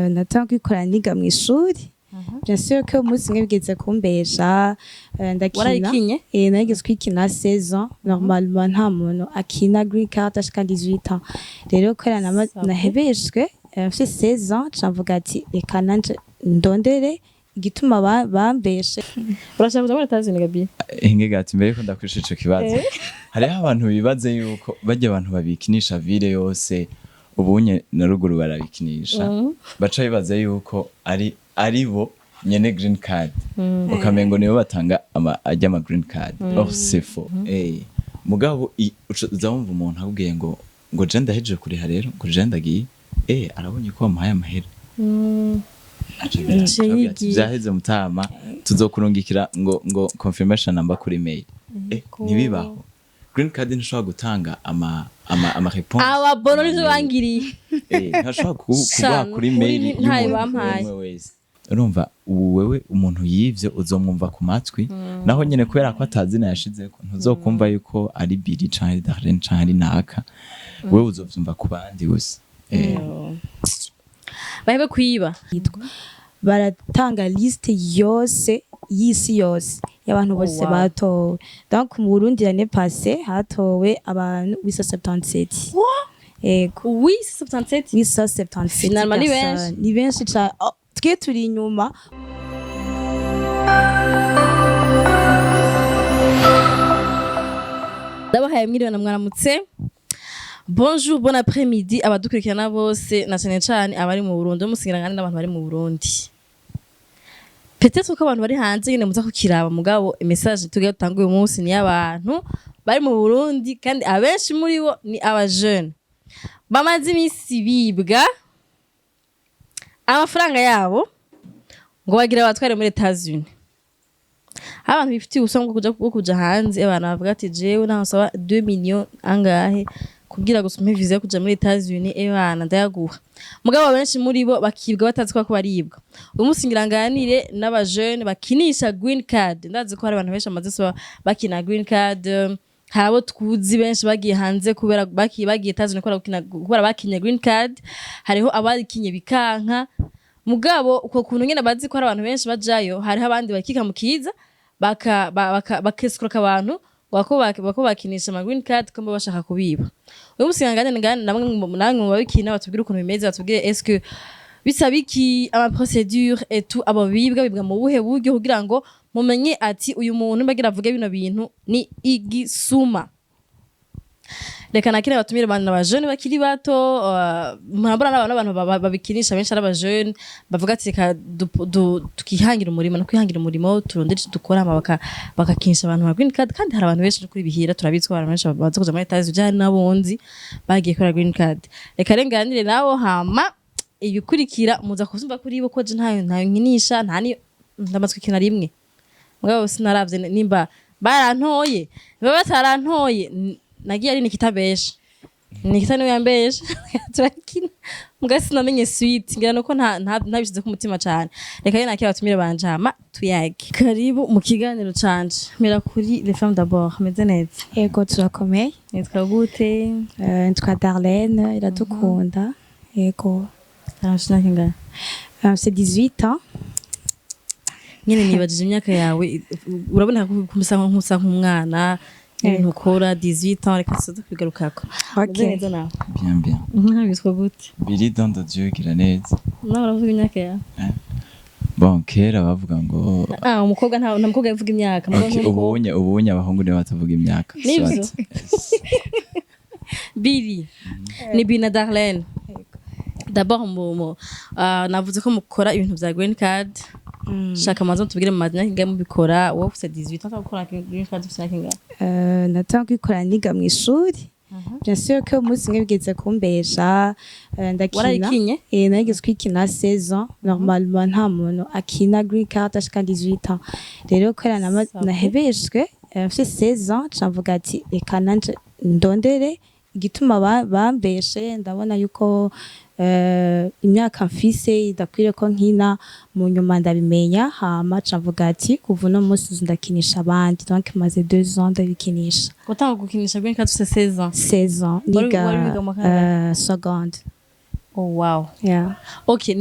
Natanga kwikora niga mw'ishuri. Bien sûr ko umunsi umwe bigeze kumbesha, ndakina. Warayikinye? Narigeze kwikina 16 ans. Normalement nta muntu akina green card ashika 18 ans. Rero kubera nahebeshwe, mfise 16 ans, ca mvuga ati reka nanje ndondere igituma bambeshe. Urashaka kuja muri États-Unis, Gabi? Hinge gati mbere yuko ndakwisha ico kibazo, hariho abantu bibaze yuko barya abantu babikinisha ville yose, ubunye na ruguru barabikinisha, baca bibaza yuko ari bo nyene green card, ukamengo nibo batanga ama ajya ama green card. Or c'est faux. Mugabo uza wumva umuntu akubwiye ngo je ndahejeje kuriha rero, ngo je ndagiye, arabonye ko bamuhaye amahera. Aca Arabwira ati, yigira. "Vyaheze mutama, tuzokurungikira ngo confirmation number kuri mail." Ntibibaho. Green card ntishobora gutanga ama réponse. Ababono nivyo bangiriye. Ntashobora Sha, kuguha kuri nukuri mail ntayo y'umuntu bampaye. umwe wese. Urumva ubu wewe umuntu yivyo uzomwumva ku matwi, naho nyene kubera ko atazina yashizeko, ntuzokumva yuko ari Billy canke ari Darlene canke ari naka. Wewe uzovyumva ku bandi gusa. Bahebe kwiba. Baratanga liste yose y'isi yose y'abantu bose batowe. Donc mu Burundi l'année passée hatowe abantu 877. Ego. Oui, 77. 877 Finalement, ni personnes. benshi. Ni benshi cane. Oh, twe turi inyuma. Ndabahaye mwiriwe na mwaramutse, bonjour, bon après-midi abadukurikirana bose, na cane cane abari mu Burundi. Umusingira ngani n'abantu bari mu Burundi, peut-être ko abantu bari hanze nyene muza kukiraba, mugabo message tugiye dutanga uyu munsi ni y'abantu bari mu Burundi, kandi abenshi muri bo ni aba jeune bamaze iminsi bibwa amafaranga yabo ngo bagira abatware muri États-Unis. Abantu bifitiye ubusoma bwo kuja hanze, abantu bavuga ati jewe naho nsaba 2 millions angahe kugira gusa umpe visa yo kuja muri États-Unis, ebana ndayaguha. Mugabo benshi muri bo bakibwa batazi ko baribwa. Uyu munsi ngira nganire n'aba jeune bakinisha green card. Ndazi ko hari abantu benshi bamaze bakina green card. Hari abo twuzi benshi bagiye hanze kubera bagiye États-Unis kubera kubera bakinye green card. Hariho abakinye bikanka, mugabo uko kuntu nyene bazi ko hari abantu benshi bajayo, hariho abandi bakika mu kiza bakescroka abantu bako bakinisha ama green card ko bashaka kubiba. Uyu munsi ngane namwe mu babikina, batubwire ukuntu bimeze, batubwire est-ce que bisaba iki, ama procédure et tout, abo bibwa bibwa mu buhe buryo, kugira ngo mumenye ati uyu muntu mbagira avuge bino bintu ni igisuma. Reka nakire batumire bana ba jeune bakiri bato. Murabona n'abantu babikinisha benshi ari aba jeune bavuga ati reka tukihangira umurimo, no kwihangira umurimo turondere icyo dukora, hama bakakinisha abantu ba green card. Kandi hari abantu benshi kuri bihira, turabizi ko abantu benshi baza kuja muri États-Unis, hari n'abonzi bagiye kora green card. Reka renganire nabo, hama ibikurikira muza kuzumva kuri bo, ko je ntayo nkinisha, nta ni ndamatswe ikina rimwe, mugabo sinaravye nimba barantoye, niba batarantoye. Nagiye ari Nikita besha, Nikita niwe yambesha turakina, mugabo sinamenye suite, ngira nuko ntabishize ku mutima cane. Reka rero nakira abatumire banje hama tuyage. Karibu mu kiganiro canje. Mera kuri les femmes d'abord. Meze neza? Ego, turakomeye. Nitwa gute? Nitwa Darlene Iradukunda. Ego. Arashina kingahe? C'est 18 ans. Nyene nibajije imyaka yawe, urabona ko nkusa nk'umwana n'ibintu ukora 18 ans. Reka tuze kubigarukako. Meze neza nawe? Bien, bien. Nawe witwa gute? Billy Don de Dieu Giraneza. Nawe uravuga imyaka yawe? Bon, kera bavuga ngo Ah, umukobwa nta mukobwa yavuga imyaka mugabo Okay, nk'umukobwa. Ubunye abahungu nibo batavuga imyaka. Nivyo? Soit. Yes. Billy ni Billy na Darlene. D'abord navuze ko mukora ibintu vya green card. Shaka amaze tubwire mu mazina kingahe mubikora. Wowe ufise 18 ans, ukora green card ufise imyaka ingahe? Natanga kwikora niga mw'ishuri. Bien sûr ko umunsi umwe bigeze kumbesha, ndakina. Warayikinye? Narigeze kwikina 16 ans. Normalement nta muntu akina green card ashika 18 ans. Rero kubera nahebeshwe, mfise 16 ans, ca mvuga ati reka nanje ndondere igituma bambeshe. Ndabona yuko imyaka mfise idakwiriye ko nkina. Mu nyuma ndabimenya, hama ca mvuga ati kuva uno munsi ndakinisha abandi. Donc maze 2 ans ndabikinisha. Gutanga gukinisha green card ufise 16 ans? 16 ans. Niga Wari wiga mu wa kangahe? Seconde. Oh wow. Yeah. Okay,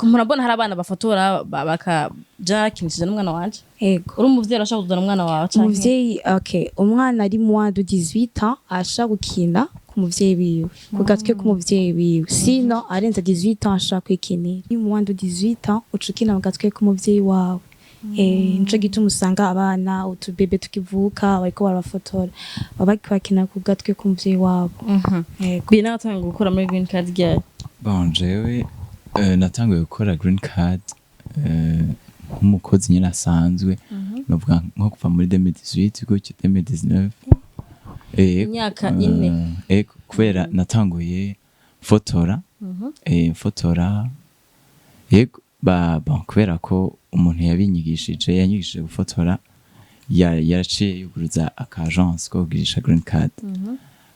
murabona hari abana bafotora baka jarakinishije n'umwana wanje. Ego. Uri umuvyeyi, urashaka kuzana umwana wawe canke? Umuvyeyi, okay, umwana ari moins de 18 ans ashaka gukina ku muvyeyi wiwe, ku gatwe k'umuvyeyi wiwe. Sino arenze 18 ans ashaka kwikinira. Ari moins de 18 ans, uca ukina mu gatwe k'umuvyeyi wawe. Nico gituma usanga abana, utubebe tukivuka, bariko barabafotora, baba bariko bakina ku gatwe k'umuvyeyi wabo. Yego. Bi nawe atangiye gukora muri green card ryari? Bon, jewe natanguye gukora green card nk'umukozi nyine asanzwe, novuga nko kuva muri 2018 gutyo, 2019. Imyaka 4. Kubera natanguye fotora, mfotora, yego, ba bon, kubera ko umuntu yabinyigishije, yanyigishije gufotora, yaraciye yuguruza aka agence ko kugirisha green card.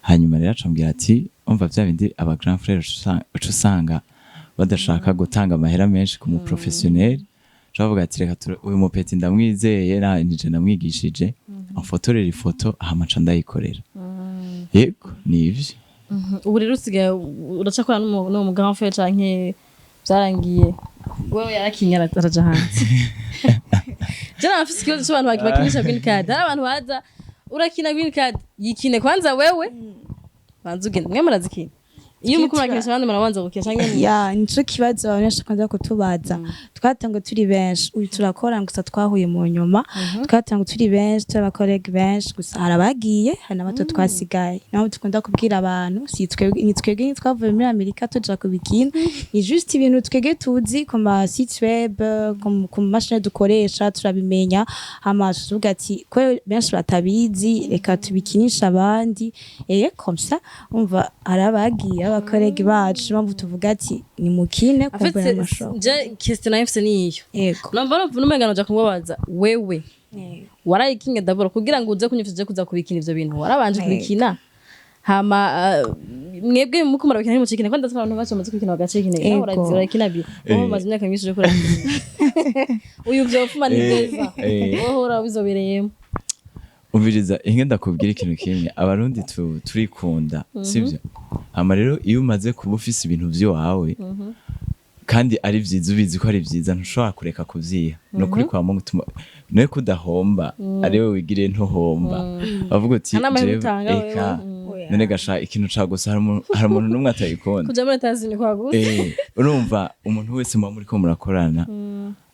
Hanyuma rero acambwira ati: "Umva, vya bindi aba grand frère uca usanga badashaka gutanga amahera menshi ku mu professionnel." Bavuga ati: "Reka uyu mu petit ndamwizeye, na nije namwigishije, amfotorera ifoto, hama nca ndayikorera." Yego, nivyo. Ubu rero usigaye uracakora n'uwo mu grand frère canke vyarangiye? Wewe yarakinye araja hanze. Je nafise ikibazo c'abantu bakinisha green card. Hari abantu baza: "Urakina green card, yikine kwanza wewe, banza ugende." Mwe murazikina? Iyo muriko murakinisha abandi, murabanza gukina canke? Ya, nico kibazo abantu benshi bakunda kutubaza. Twatanguye turi benshi, uyu turakora gusa twahuye mu nyuma. Twatanguye turi benshi, turi aba collègues benshi, gusa hari abagiye, hari n'abato twasigaye. Naho dukunda kubwira abantu, si twebwe, ni twebwe ntitwavuye muri Amerika tuja kubikina, ni juste ibintu twebwe tuzi ku ma site web, ku mashini dukoresha, turabimenya. Hama tuvuga ati ko benshi batabizi, reka tubikinisha abandi. Comme ça, umva, hari abagiye, aba collègues bacu, mpamvu tuvuga ati nimukine kumbura amashoka. Je question nayo mfise niyo. Yego. Numva numenga noja kumubaza: wewe warayikinye d'abord kugira ngo uze kunyufasha, uje kuza kubikina ivyo bintu, warabanje kubikina? Hama mwebwe muko murabikina, ntimucikine ko ndazi ko abantu bacu bamaze kubikina bagacika intege. Nawe urakina bi wowe umaze imyaka myinshi uriko urakina, uyu vyopfuma ni beza, wowe urabizobereyemo. Umviriza, inge ndakubwira ikintu kimwe: Abarundi turikunda, sivyo? Hama rero iyo umaze kuba ufise ibintu vy'iwawe kandi ari vyiza, ubizi ko ari vyiza, ntushobora kureka kuvyiha. Ni ukuri kwa Mungu, niwe kudahomba, ari we wigiriye, ntuhomba. Bavuga uti Nta n'amahera jewe, utanga eka wewe. None gasha ikintu ca gusa, hari umuntu n'umwe atayikunda? Kuja muri Etazuni kwa gusa. Urumva, umuntu wese muba muriko murakorana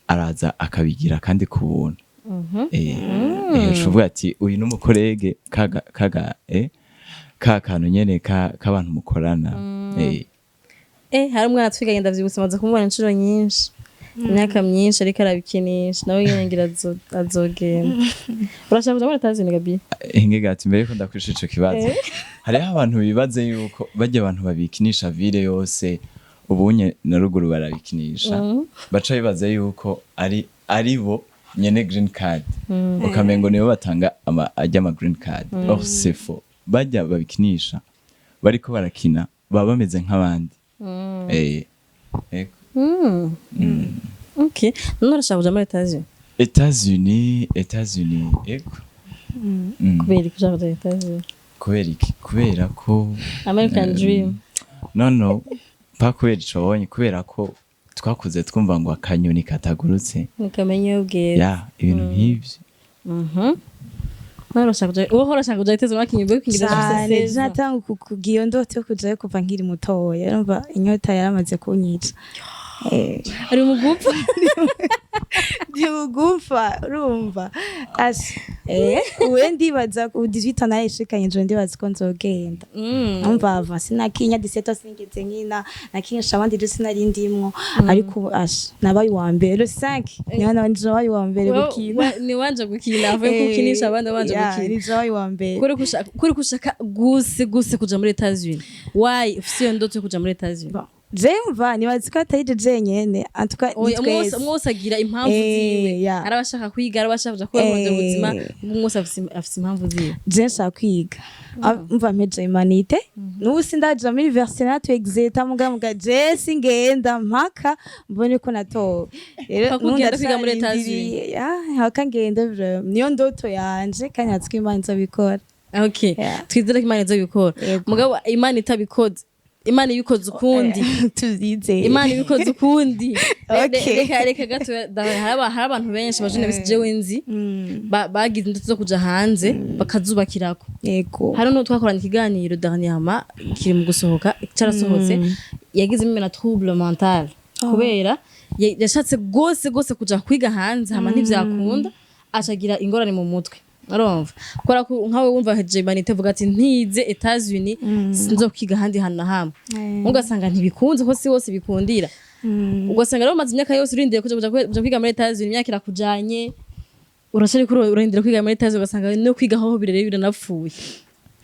araza akabigira kandi ku buntu. Ucuvuga ati uyu n'umu collègue, kaga kaga ka kantu nyene k'abantu mukorana. Hari umwana twiganye, ndavyibutse, maze kumubona inshuro nyinshi, imyaka myinshi ariko arabikinisha nawe nyene, ngira azogenda. Urashaka kuja muri Etazuni, Gabi? Inge gati, mbere yuko ndakwisha ico kibazo, hariho abantu bibaze yuko barya abantu babikinisha ville yose, ubunye na ruguru barabikinisha, baca bibaza yuko ari bo nyene green card, ukamengo nibo batanga arya ama green card. Or c'est faux. Barya babikinisha bariko barakina, baba bameze nk'abandi. Ego. Okay, none urashaka kuja muri Etazuni? États-Unis, États-Unis, ego. Kubera iki ushaka kuja Etazuni? Kubera iki? Kubera ko American dream. No, pas kubera ico wabonye, kubera ko twakuze twumva ngo akanyoni katagurutse ntikamenya ubwera. Ya, ibintu nk'ivyo. None urashaka kuja, wowe urashaka kuja Etazuni wakinye bwo Cane, natanga kugira iyo ndoto yo kujayo kuva nkiri mutoya. Urumva, inyota yaramaze kunyica. Ari mu gupfa. Ndi bugufa, urumva. Asha, uwe ndibaza ku 18 ans narishikanye, nje ndibaza ko nzogenda. Umva, ava sinakinya 17 ans, sinigeze nkina, nakinyisha abandi, je sinari ndimwo, ariko ubu, asha, nabaye uwa mbere le 5, niho nanje nabaye uwa mbere gukina. Ni wanje gukina, avuye kukinisha abandi, wanje gukina. Nije nabaye uwa mbere. Kuri kushaka guse guse kuja muri Etats-Unis, why ufise iyo ndoto yo kuja muri Etats-Unis? Bon, je mva nibaza ko atari je jenyene, en tout cas ni Oya, umwe wese twese. Umwe wese agira impamvu ziwe. Hari abashaka kwiga, hari abashaka kuja kuba mu buzima. Umwe wese afise impamvu ziwe. Je nshaka kwiga. Mva mpeje humanités, n'ubu sindaja muri université, natwe exeta, muga je singenda mpaka mbone ko natowe. Rero Mpaka ugenda kwiga muri ndacarindiriye. Ya, mpaka ngende vraiment. Niyo ndoto yanje kandi natwe Imana izobikora. Okay. Yeah. Twizere ko Imana izobikora. Yego. Mugabo Imana itabikoze, Imana ibikoze ukundi. Tuvyizeye. Imana ibikoze ukundi. Okay. Reka gato, hari abantu benshi bajene bisi jewe nzi bagize indoto zo kuja hanze bakazubakirako. Hari n'uwo twakoranye ikiganiro dernièrement, kiri mu gusohoka, carasohotse, yagize na trouble mental kubera yashatse gose gose kuja kwiga hanze, hama ntivyakunda, acagira ingorane mu mutwe. Urumva, kubera ko nkawe wumva hejeje humanité, vuga ati ntize Etats-Unis sinzokwiga ahandi hantu na hamwe, ugasanga ntibikunze, ko si hose bikundira. Ugasanga rero umaze imyaka yose urindiriye kuja kwiga muri Etats-Unis, imyaka irakujanye, uracari kuri urarindira kwiga muri Etats-Unis, ugasanga no kwiga aho birere biranapfuye.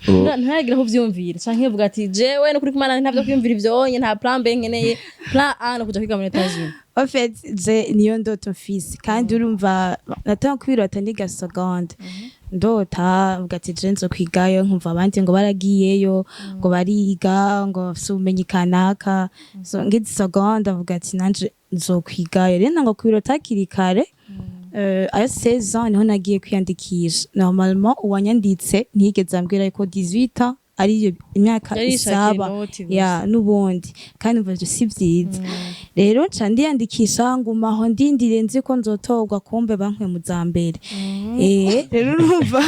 Ntaragira aho uvyumvira canke uvuga ati jewe no kuri kumana ntavyo kwiyumvira ivyonye, nta plan B nkeneye, plan A no kuja kwiga muri Etats-Unis. En fait, je niyo ndoto mfise, kandi urumva natanga kwirota niga seconde, ndota mvuga ati je nzokwigayo, nkumva abandi ngo baragiyeyo, ngo bariga, ngo bafise ubumenyi kanaka. So ngize seconde mvuga ati nanje nzokwigayo. Rero ntango kubirota hakiri kare. À 16 ans niho nagiye kwiyandikisha. Normalement uwanyanditse ntiyigeze ambwira ko 18 ans ariyo imyaka Yari yishakiye isaba. inoti gusa. Ya, n'ubundi kandi umva ivyo si vyiza. Rero nca ndiyandikisha, nguma aho ndindiriye, nzi ko nzotorwa, kumbe bankuye mu za mbere. Rero urumva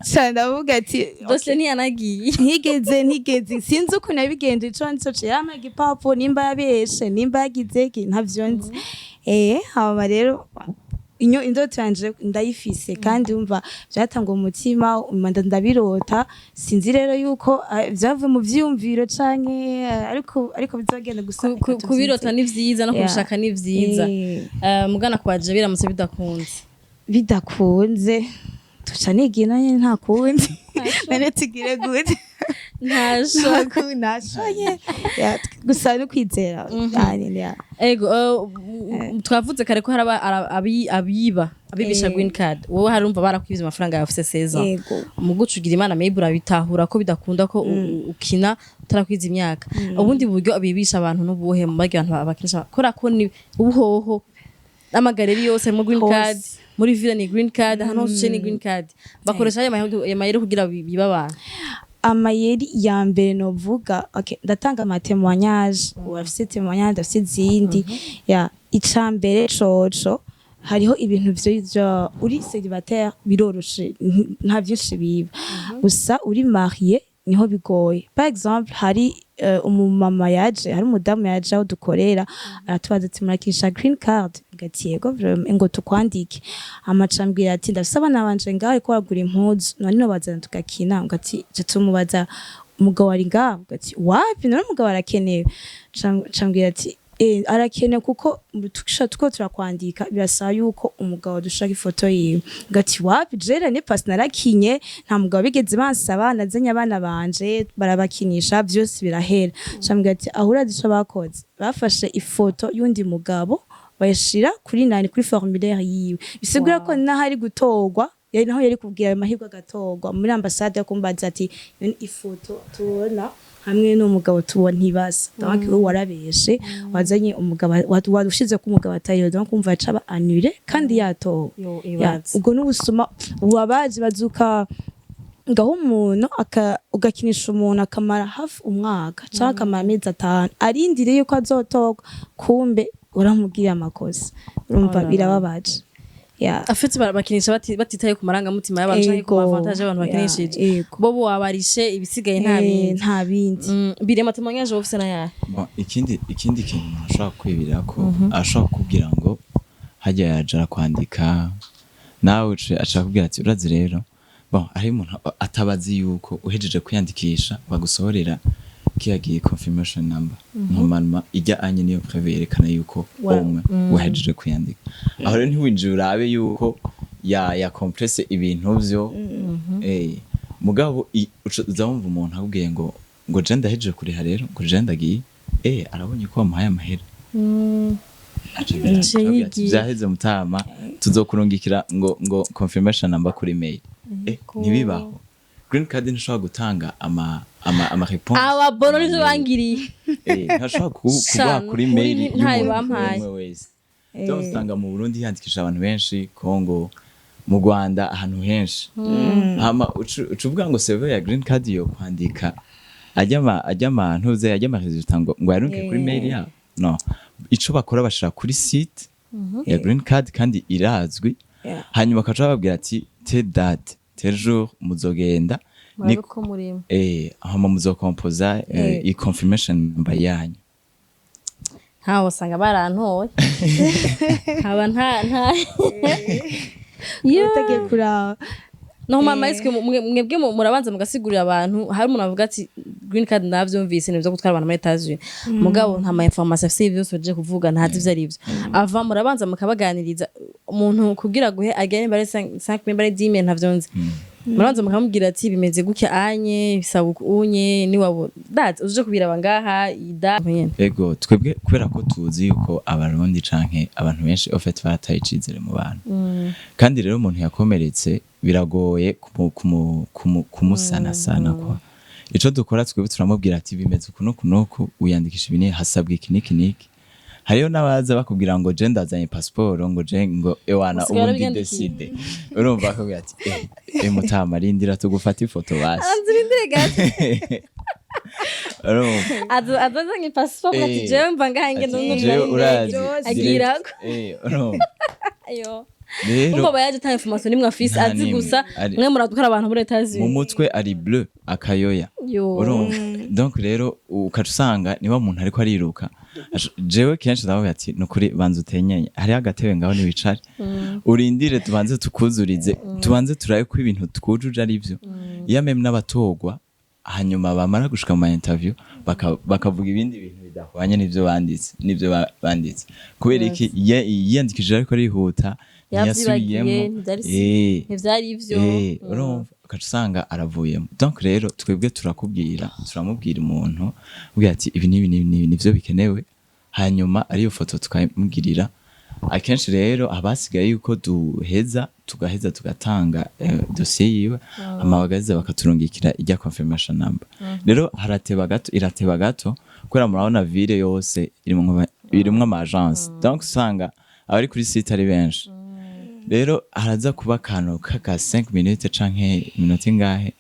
nca ndavuga ati Dosiye ntiyanagiye. Ntigeze, sinzi ukuntu yabigenje. Ico nzi co yampaye igipapuro, nimba yabeshe, nimba yagize iki, ntavyo nzi. Hama rero inyo indoto yanje ndayifise, kandi umva vyatanga umutima ndabirota. Sinzi rero yuko vyavuye mu vyiyumviro canke ariko bizogenda gusa. Kubirota ni vyiza no kubishaka ni vyiza. Mugana kwaje biramutse bidakunze? Bidakunze tuca nigira nyene, nta kundi, none tugire gute? Ntasho. Nashoye gusa no kwizera yani, ya. Ego, twavuze kare ko hari abiba, abibisha green card. Wowe harumva barakwivye amafaranga yawe ufise 16 ans. Yego. Mu gucugira Imana, maybe urabitahura ko bidakunda ko ukina utarakwiza imyaka. Ubundi buryo abibisha abantu n'ubuhe mu barya bantu bakinisha, kubera ko ni ubuhoho n'amagareri yose harimo green Hose. card, muri ville ni green card, ahantu hose uciye ni green card. Bakoresha ayo mayeri kugira bibe abantu. Amayeri ya mbere novuga, okay, ndatanga ama témoignage, urafise témoignage, ndafise izindi. Ya, ica mbere coco, hariho ibintu vyo uri célibataire biroroshe, nta vyinshi biba. Gusa uri marié niho bigoye. Par exemple, hari umumama yaje, hari umudamu yaje aho dukorera, aratubaza ati murakinisha green card? Ngati yego vraiment, ngo tukwandike. Amaca ambwira ati ndafise abana banje ngaho ariko bagura impuzu, none nobazana tugakina? Ngati ca tumubaza umugabo ari ngaho? Ngati wapi, none umugabo arakenewe? Ca ambwira ati arakenewe kuko tusha tuko turakwandika, birasaba yuko umugabo dushaka ifoto yiwe. Ngati wapi, jera ne pasi narakinye, nta mugabo bigeze bansaba, nazanye abana banje barabakinisha, vyose birahera. Ca ambwira ati aho urazi ico bakoze? Bafashe ifoto y'undi mugabo bayishira kuri nani, kuri formulaire yiwe. Bisigura ko naho ari gutorwa, yari naho yari kubwira ayo mahirwe agatorwa muri ambasade yo kumbaza ati "None ifoto tubona hamwe n'umugabo tubona ntibasa, donc wowe warabeshe, wazanye umugabo, warushize ko umugabo atariyo." Donc umva aca aba annulé kandi yatowe. Yo, Ya, ibaze. Ubwo n'ubusuma bubabaje bazuka ngaho umuntu ugakinisha umuntu akamara hafi umwaka canke akamara amezi 5 arindiriye yuko azotorwa, kumbe uramubwiye amakosa. Urumva Oh là là. birababaje, ya. Afite bakinisha batitaye ku marangamutima y'abantu canke ku avantage y'abantu bakinishije. Bo bo wabarishe, ibisigaye nta bindi. Nta bindi. Birema témoignage wowe ufise n'ayahe? Bon, ikindi kintu umuntu ashobora kwibira ko ashobora kukubwira ngo hajya yaje arakwandika, nawe aca akubwira ati urazi rero, bon, hari umuntu atabazi yuko uhejeje kwiyandikisha bagusohorera kiya gihe confirmation number. Normalement ijya anye niyo preuve yerekana yuko umwe wahejeje kwiyandika. Aho rero ntiwinjire urabe yuko ya compresse ibintu vyo. Mugabo uza wumva umuntu akubwiye ngo je ndahejeje kuriha rero, ngo je ndagiye, arabonye ko wamuhaye amahera. Aca agira Aca ati, yigira. vyaheze mutama, tuzokurungikira ngo confirmation number kuri mail. Ntibibaho. Green card ntishobora gutanga ama réponse. Ababono nivyo bangiriye. Ntashobora Sha, kuguha kuri nukuri mail ntayo y'umuntu bampaye. umwe wese. Donc usanga mu Burundi hiyandikisha abantu benshi, Congo, mu Rwanda, ahantu henshi. Hama uca uvuga ngo server ya green card yo kwandika. Ajya ma ntuze ajya ma résultat ngo yarunke kuri mail yabo. No, ico bakora, bashira kuri site ya green card kandi irazwi. Hanyuma bakaca bababwira ati: "Telle date, tel jour, muzogenda ni Murabe ko murimo. Hama muzokompoza i confirmation number yanyu." Ntawe usanga barantoye, nkaba nta Utagiye kuraba. No mama, est-ce que mwebwe murabanza mugasigurira abantu? Hari umuntu avuga ati: "Green card ndavyumvise, nivyo gutwara abantu muri Etats-Unis," mugabo nta ma information afise y'ivyo byose kuvuga, ntazi ivyo ari byo. Ava murabanza mukabaganiriza umuntu kugira guhe agende bare 5 mille, bare 10 mille, ntavyo nzi. Murabanza mukamubwira ati: "Bimeze gutya anye, bisaba unye niwabo dat uje kubiraba ngaha ida nyene." Ego, twebwe kubera ko tuzi yuko Abarundi canke abantu benshi au fait barataye icizere mu bantu, kandi rero umuntu yakomeretse biragoye kumusanasana kwa. Ico dukora twebwe, turamubwira ati: "Bimeze uku n'uku n'uku, wiyandikisha ibi, hasabwa iki n'iki n'iki." Hariyo n'abaza bakubwira ngo: "Je ndazanye passport," ngo: "Je," ngo: "Ewana, Usigara ubu ndi wiyandikira. décidé." Urumva akubwira ati: Mutama, rindira tugufate ifoto basi." Anzirindire gato. Urumva? Azazanye passport ati: "Jewe mva ngaha, ngenda Ati, nurira "Jewe urazi agirako." Urumva Ayo. Rero Umva, bayaje ata information nimwe afise, Nta azi nimwe. gusa mwe muradukora abantu muri mu Etats-Unis. mutwe ari bleu akayoya. Yo. Urumva, donc rero ukaca usanga niba umuntu ariko ariruka. Jewe kenshi ndavuga ati: "Nukuri banza utenyenye, hariho agatebe ngaho, niwicare urindire tubanze tukuzurize, tubanze turabe ko ibintu twujuje ari byo." Iyo même n'abatogwa, hanyuma bamara gushika mu ma interview bakavuga ibindi bintu bidahwanye n'ivyo banditse, n'ivyo banditse. Kubera iki? Yiyandikishije ariko arihuta, Yavyibagiye, ntiyasubiyemo. Ntivyari ivyo. Urumva, ugaca usanga aravuyemo. Donc rero twebwe turakubwira, turamubwira umuntu ubwira ati: "Ibi n'ibi n'ibi n'ibi nivyo bikenewe." Hanyuma ariyo foto tukamugirira. Akenshi rero abasigaye yuko duheza, tugaheza tugatanga dosiye yiwe, hama bagaheza bakaturungikira ijya confirmation number. Rero harateba gato, irateba gato kubera murabona ville yose irimwo ama agence, donc usanga abari kuri site ari benshi. Rero haraza kuba akantu kaka 5 minutes canke iminota ingahe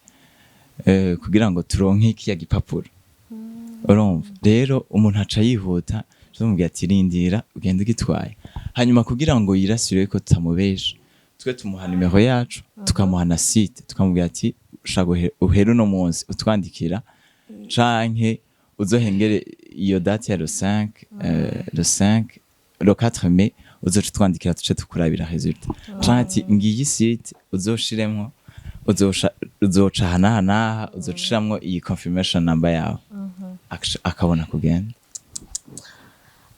kugira ngo turonke kiya gipapuro. Urumva rero umuntu aca yihuta, tumubwira ati: "Rindira ugende ugitwaye." Hanyuma kugira ngo yirasire ko tutamubesha, twe tumuha nimero yacu, tukamuha na site, tukamubwira ati: "Ushaka uhere uno munsi utwandikira canke uzohengere iyo date ya le 5, le 5, le 4 mai, uzoca utwandikira tuce tukurabira résultat," canke ati: "Ngiyi site uzoshiremwo, uzoca aha n'aha n'aha, uzocushiramwo iyi confirmation number yawe." Akabona kugenda.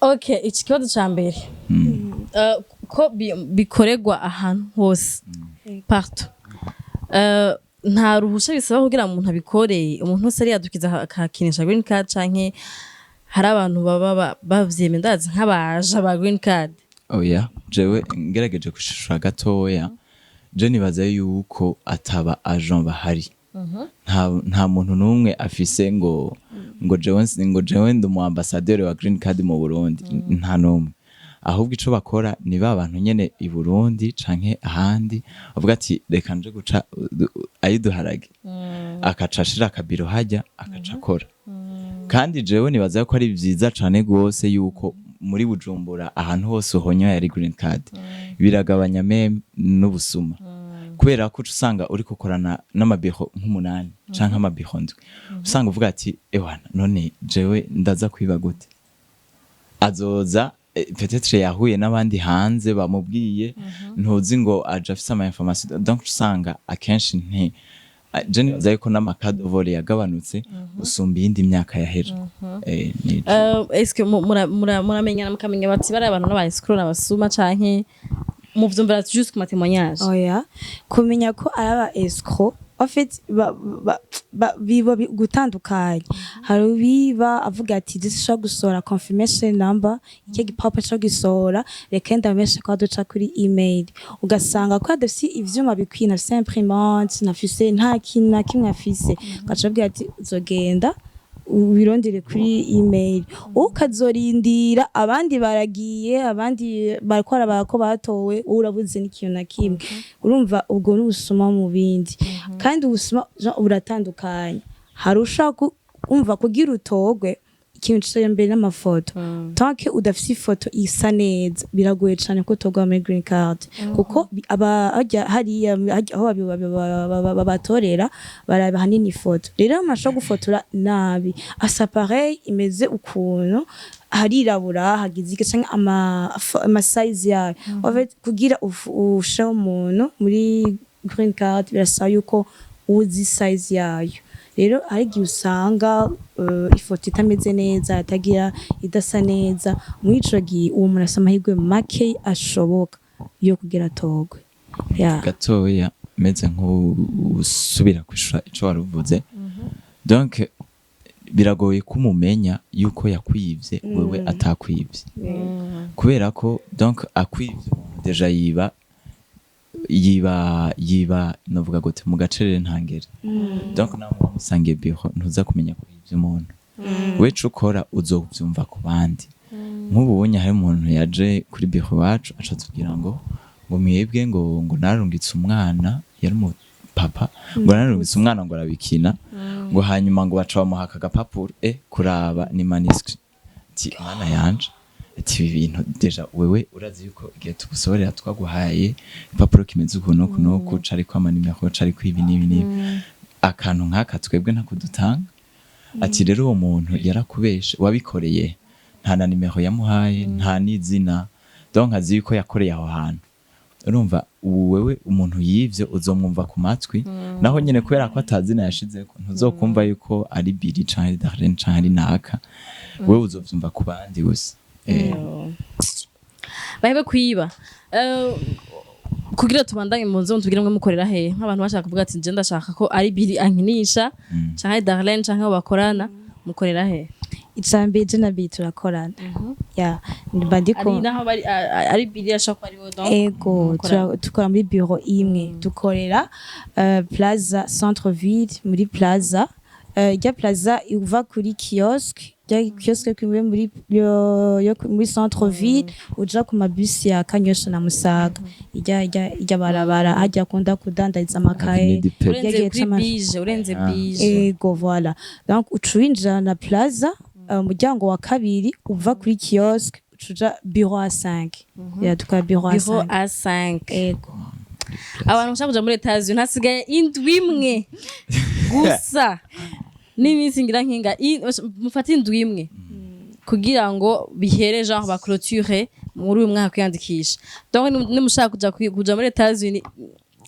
Okay, iki kibazo ca mbere. Ko bikorerwa ahantu hose, partout, nta ruhusha bisaba kugira umuntu abikoreye? Umuntu wese ariyadukiza akakinisha green card, canke hari abantu baba bavyemeye, ndazi nk'abaja ba green card? Oya, jewe ngerageje gushishura gatoya, je nibaza yuko ataba agent bahari. Nta muntu n'umwe afise ngo jewe ndi umu ambassadeur wa green card mu Burundi, nta n'umwe. Ahubwo ico bakora ni ba bantu nyene i Burundi canke ahandi bavuga ati: "Reka nje guca ayiduharage," akaca ashira akabiro hajya, akaca akora. Kandi jewe nibaza ko ari vyiza cane gose yuko muri Bujumbura ahantu hose uhonyoye ari green card. Biragabanya même n'ubusuma, kubera ko uca usanga uri gukorana n'amabiro nk'umunani canke amabiro 7, usanga uvuga ati: "Ewana, none jewe ndaza kwiba gute?" Azoza peut-être yahuye n'abandi hanze bamubwiye, ntuzi ngo aje afise ama information. Donc usanga akenshi nti je nibaza yuko n'ama cas de vol yagabanutse gusumba iyindi myaka yahera. Nico. Est-ce que muramenyana, mukamenya bati bari abantu n'aba escroc, n'abasuma, canke muvyumvira juste ku ma témoignage? Oya, kumenya ko ari aba escroc, en fait biba gutandukanye. Hari ubiba avuga ati: "Zishobora gusohora confirmation number, iki gipapuro cyo gisohora, reka ndameshe ko duca kuri email." Ugasanga ko adafise ivyuma bikwiye, ntafise imprimante, ntafise nta kintu na kimwe afise, ugaca abwira ati: "Uzogenda ubirondere kuri email," ukazorindira, abandi baragiye, abandi barakora ko batowe, wowe urabuze n'ikintu na kimwe. Urumva, ubwo n'ubusuma mu bindi. Kandi ubusuma buratandukanye. Hari ushaka Umva, kugira utogwe, ikintu ca mbere n'amafoto. Tant que udafise ifoto isa neza, biragoye cane ko utogwa muri green card, kuko aba hajya hariya hajya aho babatorera baraba hanini ifoto. Rero amashobora gufotora nabi, asa pareil imeze ukuntu harirabura, hagize iki, canke ama size yayo. En fait, kugira usheho umuntu muri green card, birasaba yuko uzi size yayo. Rero hari igihe usanga ifoto itameze neza, itagira, idasa neza. Muri ico gihe uwo muntu afise amahirwe make ashoboka yo kugira atogwe. Yeah. Gatoya meze nk'usubira kwishura ico wari uvuze. Donc biragoye ko umumenya yuko yakwivye wewe atakwivye, kubera ko donc akwivye umuntu déjà yiba novuga gute, mu gacerere ntangere. Donc nawe muba musangiye biro, ntuza kumenya ko yivye umuntu. We ico ukora, uzovyumva ku bandi. Nk'ubu ubonye hari umuntu yaje kuri biro iwacu, aca atubwira ngo mwebwe ngo narungitse umwana, yari umu papa, ngo narungitse umwana ngo arabikina, ngo hanyuma ngo baca bamuha aka gapapuro, kuraba ni manuscrit. Ati: "Mana yanje!" Ati: "Ibi bintu déjà wewe urazi yuko igihe tugusohorera twaguhaye ipapuro kimeze uku n'uku n'uku, cariko amanimero, cariko ibi n'ibi n'ibi, akantu nk'aka twebwe ntako dutanga." Ati: "Rero uwo muntu yarakubeshe, wabikoreye nta na nimero yamuhaye, nta n'izina, donc azi yuko yakoreye aho hantu." Urumva, ubu wewe umuntu yivyo uzomwumva ku matwi, naho nyene kubera ko atazina yashizeko, ntuzokumva yuko ari Biri canke ari Darlene canke ari naka. Wewe uzovyumva ku bandi gusa. Bahebe kwiba. Kugira tubandanye mu nzu, tubwire mwe mukorera hehe, nk'abantu bashaka kuvuga ati: "Je ndashaka ko ari Biri ankinisha canke Darlene canke abo bakorana." Mukorera hehe? Icambere, je na Biri turakorana, ya, mba ndiko. Ari naho bari ari Biri ashaka ko ari we, donc Ego. Mukorana. Tukora muri bureau imwe, dukorera Plaza Centre Ville, muri Plaza, rya Plaza uva kuri kiosque, rya kiosque kimwe muri yo muri Centre Ville, uja ku mabisi ya Kanyosha na Musaga, irya barabara hajya akunda kudandariza amakaye. Avenue du Peuple. Urenze Yagiye kuri bije, urenze bije. Ego, voilà. Donc uca winjira na Plaza, umuryango wa kabiri uva kuri kiosque, uca bureau A5. Ya, tukaba bureau Bureau A5. A5. Ego. Abantu bashaka kuja muri Etats-Unis, hasigaye indwi imwe gusa n'iminsi ngira nkinga. Mufate indwi imwe kugira ngo bihere, genre ba clôture muri uyu mwaka kwiyandikisha. Donc nimushaka kuja muri Etats-Unis,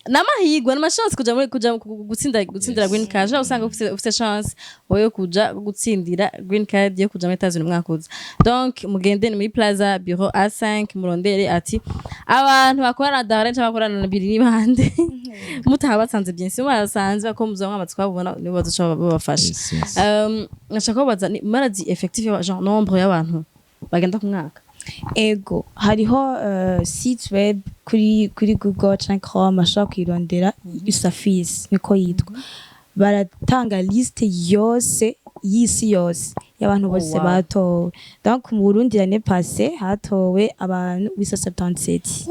n'amahirwe n'ama chance kuja muri kuja gutsindira green card. Genre usanga ufise chance wowe kuja gutsindira green card yo kuja muri Etats-Unis umwaka uza. Donc mugende ni muri Plaza, bureau A5, murondere ati abantu bakorana na Darlene cyangwa bakorana na Biri ni bande. Mutaha basanze, bien sûr murasanze ko muzoba mwamaze kubabona, nibo bazoca babafasha. Yes. Nashaka kubabaza ni marazi effectif genre nombre y'abantu bagenda ku mwaka? Ego, hariho site web kuri Google canke Chrome, ashobora kwirondera USAFIS niko yitwa. Baratanga liste yose y'isi yose y'abantu bose batowe. Donc mu Burundi l'année passée hatowe abantu 877.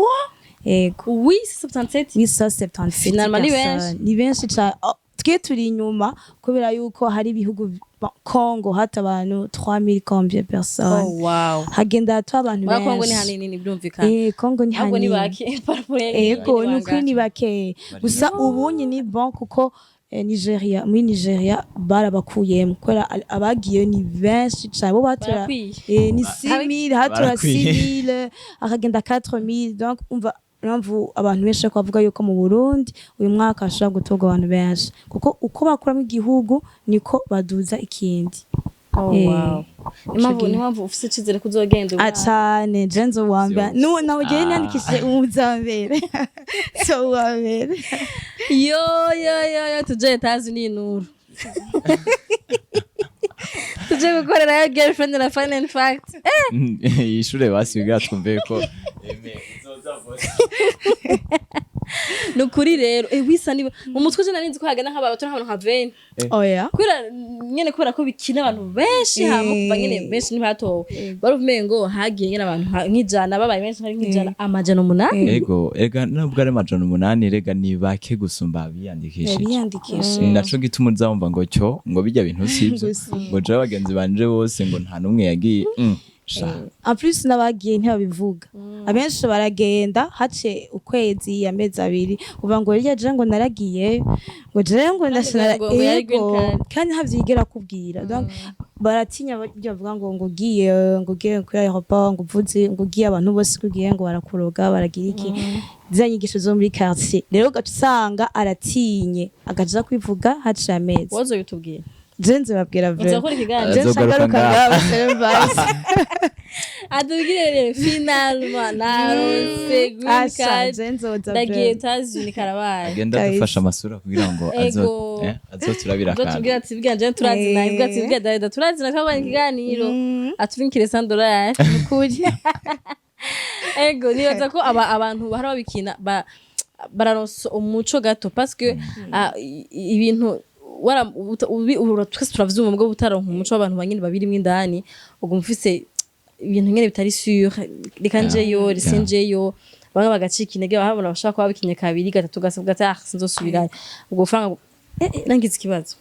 Ego. Oui, 77. 877 Finalement, ni personnes. benshi. Ni benshi cane. Oh, twe turi inyuma kubera yuko hari ibihugu, bon, Congo hata abantu 3000 combien personnes. Oh wow. Hagenda hato abantu Muri Kongo ni benshi. hanini, ni birumvikana. Congo ni Ahubwo ni hanini. bake par rapport Ego, ni ukuri ni bake. Gusa ubunye ni bon kuko Nigeria, muri Nigeria barabakuyemo kubera abagiye ni benshi cane, bo batora Barakwiye. Ni 6000, hatora Barakwiye. 6000, akagenda 4000. Donc umva impamvu abantu benshi bariko bavuga yuko mu Burundi uyu mwaka hashobora gutorwa abantu benshi, kuko uko bakuramo igihugu niko baduza ikindi. Oh wow. Impamvu ufise icizere ko uzogenda uyu mwaka. Cane, je nzo uwa mbere. Vyose. Nubu nawe ugende niyandikishije umuza mbere, so uwa mbere. Yo yo yo yo, tuje Etats-Unis, nuru tuje gukorerayo girlfriend na fun and fact. Yishure basi kugira twumve ko eme uzoza vuba. Ni ukuri rero, 800 ni mu mutwe. Je nari nzi ko hagenda nk'abantu nk'abantu nka 20. Oya. Kubera nyene, kubera ko bikina abantu benshi, hama kuva nyene benshi ntibatowe, bari umengo hagiye nyene abantu nk'ijana, babaye benshi hari nk'ijana, 800. Ego, ega nubwo ari 800, rega ni bake gusumba abiyandikishije. Biyandikisha. Ni naco gituma uzamva ngo cyo ngo bijya bintu sivyo, ngo jewe bagenzi banje bose ngo nta n'umwe yagiye. Sha. En plus n'abagiye ntibabivuga. Abenshi baragenda hace ukwezi, amezi 2, uva ngo rya je ngo naragiye, ngo je ngo ndashana. Ngo yari green Ego, card. Kandi ntavyigera kubwira. Donc baratinya ibyo bavuga ngo ugiye kuri aéroport, ngo uvuze ngo ugiye, abantu bose ko ugiye ngo barakuroga, baragira iki, za nyigisho zo muri quartier. Rero ugaca usanga aratinye, agaja kwivuga haciye amezi. Wozo bitubwira. Je nzobabwira vraiment. Uzakora ikiganiro. Je Azogaruka nshagaruka ngaha. ngaha serivisi. Atubwire rero: "Finalement naronse green Asha, card, je nzoza ndagiye vraiment. États-Unis, karabaye." Agenda Guys. adufasha amasura kugira ngo azo Ego. azoturabira akantu. Uzotubwira ati: "Bwira je turazina." Ibwira ati: "Bwira Dada turazina, twabonye ikiganiro." Aturinkire $100. Ukuri. Ego, nibaza ko aba abantu bahora babikina bararonsa umuco gato, parce que ibintu twese turavyumva, bwo butaronka umuco w'abantu banyene babirimwo indani, uguma ufise ibintu nyene bitari sûr: reka njeyo, risinjeyo. Bamwe bagacika intege, bahabona bashaka kuba babikinye kabiri, gatatu, gasabwa ati: "Ah, sinzosubirayo." Ubwo bufaranga, nangize ikibazo: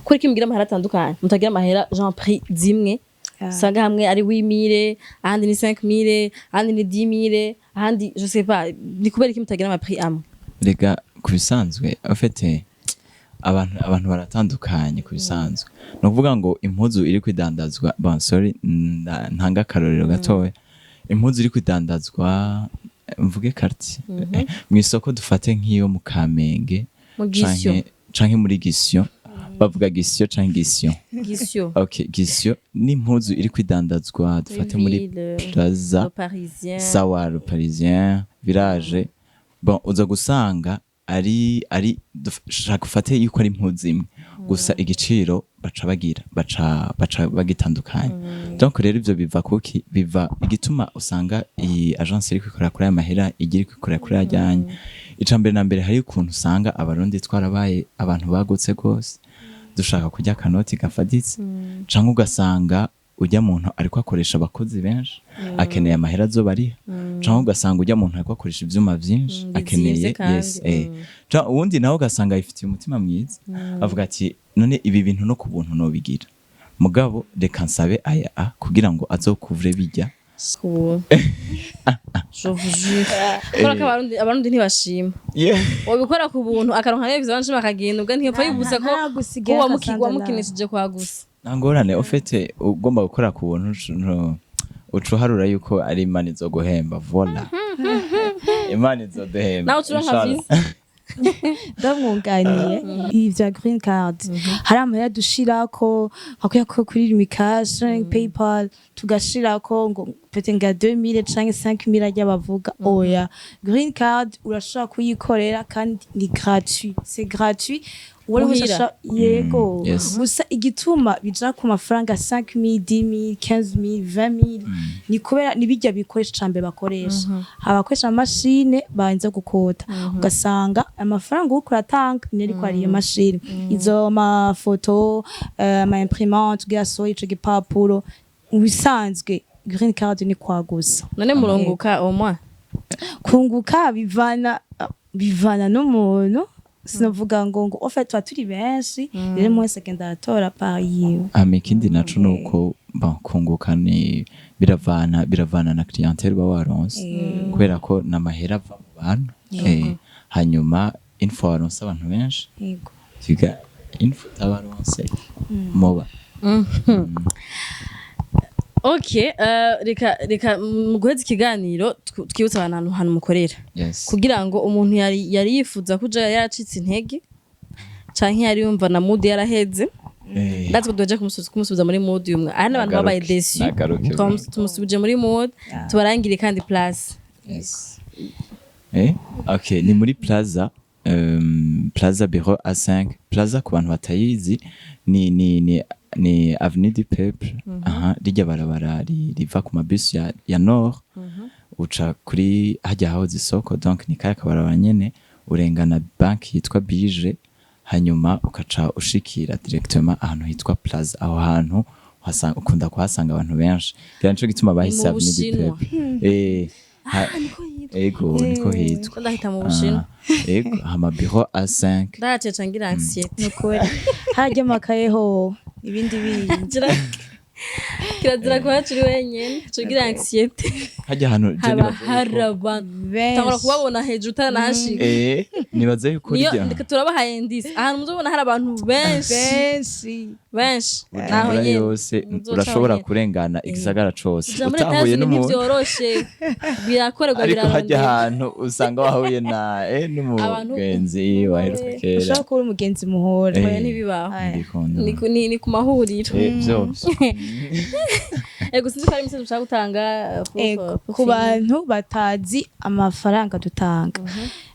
kuri ko mugira amahera atandukanye, mutagira amahera genre prix zimwe? Usanga hamwe ari 8000, ahandi ni 5000, ahandi ni 10 000, ahandi je sais pas. Ni kubera iki mutagira ama prix amwe? Rega ku bisanzwe, en fait, abantu baratandukanye. Ku bisanzwe ni ukuvuga ngo impuzu iri kwidandazwa, bon, sorry, ntanga akarorero gatoya: impuzu iri kwidandazwa, mvuge quartier, mu isoko, dufate nk'iyo mu Kamenge Mu Gisyo. canke muri Gisyo, bavuga Gisyo canke Gisyo? Gisyo. Okay, Gisyo n'impuzu iri kwidandazwa, dufate muri Ville, Plaza, Le Parisien. Sawa, Le Parisien, Village. Bon, uza gusanga ari shaka ufate yuko ari impuzu imwe gusa, igiciro baca bagira baca bagitandukanya. Donc rero ivyo biva kuki? Biva igituma usanga iyi agence iri kwikora kuri aya mahera, igira iri kwikorera kuri ajyanye. Ica mbere na mbere, hari ukuntu usanga Abarundi twarabaye abantu bagutse gose, dushaka kurya akanoti gafaditse, canke ugasanga ujya muntu ariko akoresha abakozi benshi, akeneye amahera azoba ariha, canke ugasanga ujya muntu ariko akoresha ivyuma vyinshi, akeneye Bizimvye kandi. Yes. Canke uwundi nawe ugasanga yifitiye umutima mwiza, avuga ati: "None ibi bintu no ku buntu nobigira, mugabo reka nsabe aya a kugira ngo azokuvure bijya." Ku je vous jure, kubera ko Abarundi ntibashima. Wabikora ku buntu, akaronka n'ibyo abandi bakagenda, ubwo ntiyopfa yibutsa ko Ntaragusigira ko akasandala. wamukinishije kwa gusa. Nta ngorane ufite, ugomba gukora ku buntu, uca uharura yuko ari Imana izoguhemba. Voila, Imana izoduhemba. Nawe ucuronka Inshallah. visa. Ndamwunganiye, ibi vya green card hari amahera dushirako, nka kuya ko kuri Lumicash canke PayPal, tugashirako ngo peut nga 2000 canke 5000 ajya bavuga. Oya, green card urashobora kuyikorera kandi ni gratuit, c'est gratuit. Uwo wese Muhira. Yego. Yes. Gusa igituma bija ku mafaranga 5000, 10 000, 15 000, 20 000, ni kubera nibijya bikoresha cambere bakoresha, abakoresha amashine banze gukota, ugasanga amafaranga uriko uratanga ni ariko ari iyo mashine, izo mafoto, ama imprimante kugira asohore ico gipapuro. Mu bisanzwe green card ni kwa gusa. None murunguka au moins? Kunguka bivana n'umuntu. Sinavuga ngo en fait tuba turi benshi, rero umwe wese agenda aratora part yiwe. Hama ikindi naco nuko, bon, kunguka ni biravana na clientèle uba waronse, kubera ko n'amahera ava mu bantu. Hanyuma info waronse abantu benshi, tuga info utabaronse moba. Okay, reka mu guheza ikiganiro twibutse abantu ahantu mukorera, kugira ngo umuntu yari yifuza kuja yaracitse intege canke yari yumva na mood yaraheze, ndazi ko duheje kumusubiza muri mood y'umwe ari n'abantu babaye Nagaruke, déçus. nagaruke. Tumusubije muri mood, tubarangire kandi place. Yes. Okay, ni muri Plaza, Plaza Bureau A5. Plaza, ku bantu batayizi, ni Avenue du Peuple. Aha rijya barabara riva ku mabisi ya Nord. Uca kuri hajya hahoze isoko, donc ni kaya kabarabara nyene, urengana banki yitwa Bije, hanyuma ukaca ushikira directement ahantu hitwa Plaza. Aho hantu ukunda kuhasanga abantu benshi, ngira nico gituma bahise Mu Avenue du Bushinwa. Peuple. Ego, niko hitwa. Ndahita mu Bushinwa. Ah, ego, hama bureau A5. Ndahaceca ngira anxiété. Nukuri harya amakaye ho ibindi bindi. Kirazira kuhaca uri wenyene, cugira anxiété. Hajya ahantu je Haba nibaza hari abantu, benshi. Tangura kubabona hejuru utaranahashika. Nibaza yuko Niyo rirya ndeka turabahaye indice ahantu muzobona hari abantu benshi. Benshi. Benshi naho Bujumbura nyene yose muzoca urashobora nyene. kurengana igisagara cose Kuja muri utahuye Etats-Unis n'umuntu. Ntivyoroshe, birakorerwa, Ariko hajya birarondera. ahantu usanga wahuye na n'umugenzi waheruka kera. Ushobora kuba uri umugenzi muhora. Oya, ntibibaho. Ndikunda. Ni ku mahuriro. Vyose. Ego, sinzi ko hari imisozi ushaka gutanga Ego, pour ku finir. Bantu batazi amafaranga dutanga,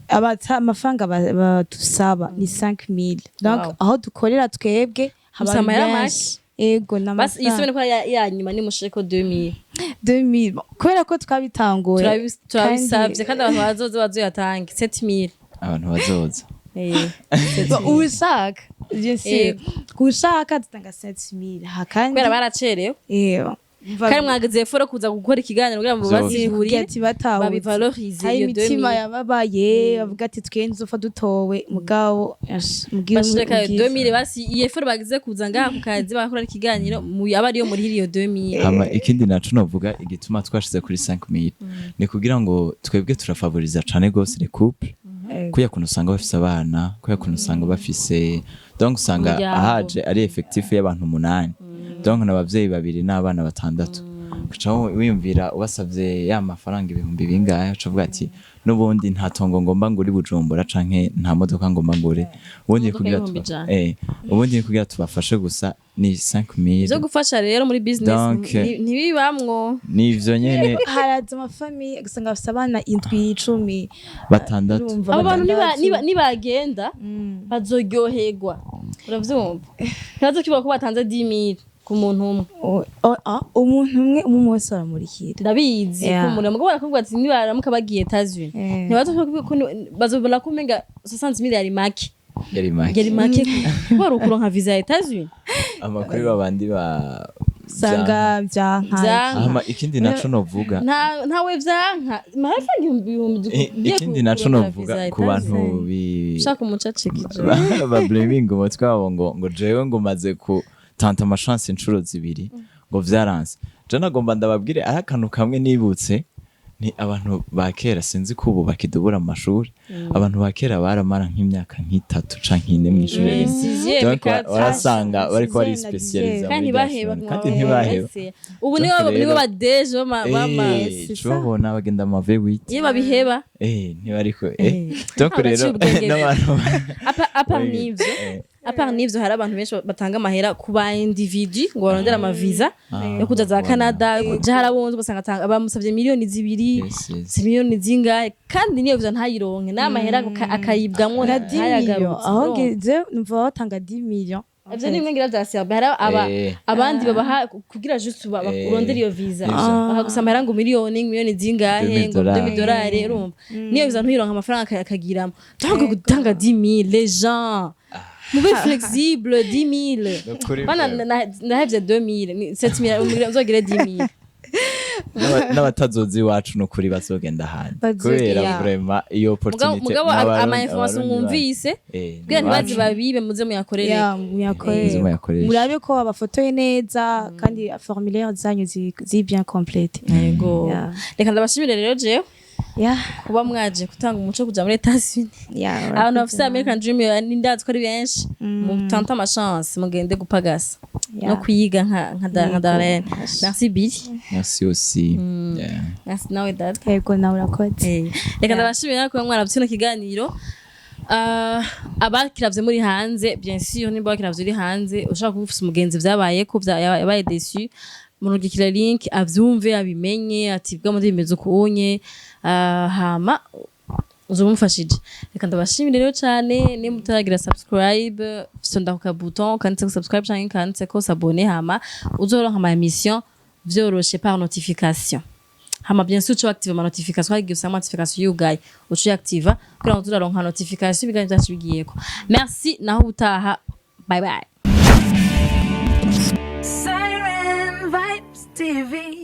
amafaranga badusaba ni 5000, donc aho dukorera twebwe haba Gusa amahera benshi. Ego. Basi iyi N'amafaranga semaine ko ya nyuma nimushireko 2000. 2000. Bon, kubera ko twabitanguye. Turabisavye kandi abantu bazoza bazoyatange 7000. Abantu bazoza. Bon, ushaka, bien sûr, ushaka dutanga 7000 hakandi. Kubera baracerewe. Kandi mwageze effort kuza gukora ikiganiro kugira ngo Vyose. basigurire, Ati batahutse babivalorize hari iyo imitima 2000. yababaye, bavuga ati twe nzopfa dutowe, mugabo mubwire Bashireka ubwiza. 2000 basi, iyi effort bagize kuza ngaha ku kazi bakora ikiganiro aba ariyo muri iyo 2000. Hama ikindi naco novuga, igituma twashize kuri 5000 ni kugira ngo twebwe turafavoriza cane gose les couples, kuya kuntu usanga bafise abana, kuya kuntu usanga bafise, donc usanga Umuryango. ahaje ari effectif y'abantu umunani, donc n'abavyeyi babiri n'abana batandatu. Uca wiyumvira ubasavye ya mafaranga ibihumbi bingahe, uca uvuga ati n'ubundi nta tongo ngomba ngure i Bujumbura canke nta modoka ngomba ngure ubundi. Imodoka Kugira y'ibihumbi 100. Ubundi ni kugira tubafashe gusa, ni 5000. Ivyo gufasha rero muri business ntibibamwo. Nivyo nyene. Haraza ama familles ugasanga bafise abana indwi, 10. Batandatu. Urumva, Abo bantu batandatu. nibagenda bazoryoherwa, uravyumva, ntibazokibuka ko batanze 10 000 ku muntu umwe. Umuntu umwe umwe wese baramurikira. Ndabizi. Ku muntu mugabo barakubwira ati nibaramuka bagiye Etats-Unis, ntibazokibuka ko bazobona ko umenga 60 000 yari make. Yari make. Yari make kubera ukuronka visa ya Etats-Unis. Amakuru babandi ba Usanga byanka. Vyanka. Hama ikindi naco novuga, Ntawe vyanka amafaranga ibihumbi ugiye ikindi naco kurondera novuga visa ya ku bantu Etats-Unis. Ushaka umucacikije. Bablaminga umutwe wabo ngo jewe ngo maze ku tanta ama chances inshuro zibiri ngo vyaranse. Je nagomba ndababwire ari akantu kamwe nibutse, ni abantu ba kera, sinzi ko ubu bakidubura mu mashuri, abantu ba kera baramara nk'imyaka nk'itatu canke ine mw'ishure rimwe. Sixième, Donc quatre. warasanga bariko Sixième na barispecializa dixième. Kandi muri rya ntibaheba. shuri. Kandi ntibaheba. Ubu nibo Donc nibo rero- badeje bama Tubabona bagenda mu V8. Iyo babiheba. Ntibariko donc Ntabwo rero baciye ubwenge. n'abantu À part n'ivyo, à part n'ivyo, hari abantu benshi batanga amahera ku ba individu ngo barondere ama visa yo kuja za voilà. Canada, yo kuja harabonze, ugasanga bamusavye miliyoni 2, Yes. si miliyoni zingahe, kandi niyo visa ntayironke n'amahera akayibwamwo Na 10 millions. ntayagarutse. Aho ngeze numva batanga 10 millions. Ivyo ni bimwe ngira vya Serbia. Hari aba abandi babaha kugira juste urondere iyo visa, Ivyo. bakagusa amahera ngo miliyoni, miliyoni zingahe, 2000 ngo dollars. 2000 dollars. Urumva niyo visa ntuyironka, amafaranga akagiramo. Donc gutanga 10 000, les gens, mube flexible, 10 000. Nukuri. Bana ndahevye 2000, ni 7000, uzogire 10 000. N'abatazoza iwacu nukuri bazogenda ahandi Bazogenda. kubera vraiment iyo opportunité Mugabo ama information mwumvise kugira ntibaze babibe, muze muyakorere. Ya, muyakorere. Muze muyakoreshe. Murabe ko babafotoye neza kandi formulaire zanyu ziri bien complète. Yego. Yeah. Reka ndabashimire rero jewe kuba mwaje gutanga umuco kuja muri Etats-Unis. Abantu bafise American Dream ni ndazi ko ari benshi, mutante ama chance mugende gupagasa no kwiga nka Darlene. Merci Billy. Merci aussi. Yeah. Merci nawe data. Yego, nawe urakoze. Reka ndabashimira kuba mwaravye kino kiganiro. Abakiravye muri hanze, bien sûr, nimba wakiravye uri hanze, ushaka kuba ufise umugenzi vyabaye ko yabaye déçu, murungikira link avyumve, abimenye ati bwa muri bimeze ukunye. Hama uzumufashije. Reka ndabashimire rero cyane. Nimba utaragira subscribe, fyonda ku ka bouton kanditseko subscribe canke kanditseko s'abonner, hama uzoronka ama émission vyoroshe par notification. Hama bien sûr uce active ama notification, hari igihe usanga notification yugaye, uce activa kugira ngo turaronka notification ibiganiro byacu bigiyeko. Merci, naho ubutaha, bye bye. Siren Vibes TV.